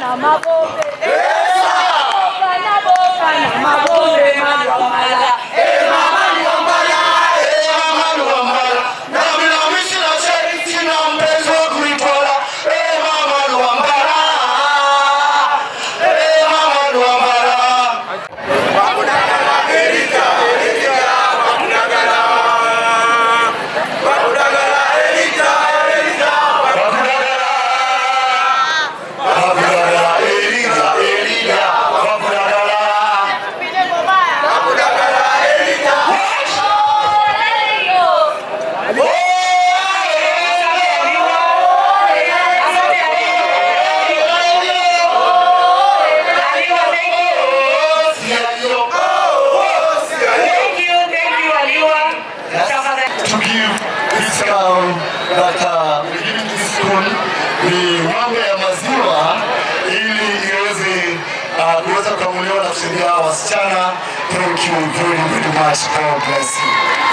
Na mabombe. Boka na boka na mabombe malwamala. Mama Luambala, eh, Mama Luambala. Nami nami sina sina mpenzi wa kunitwala. Eh, Mama Luambala. Eh, Mama Luambala. Bakudagala Erika, Erika, bakudagala. Bakudagala Erika, Erika. Bakudagala. Bakudagala, Erika, Erika, bakudagala. Bakudagala Erika. Oh, Asante, Aliwa. Aliwa, thank you. Thank you, Aliwa. Tafadhali. To give this cow that we give to this school ni ng'ombe ya maziwa ili iweze kuweza kukamuliwa na kusaidia wasichana. Thank you very, very much. God bless you.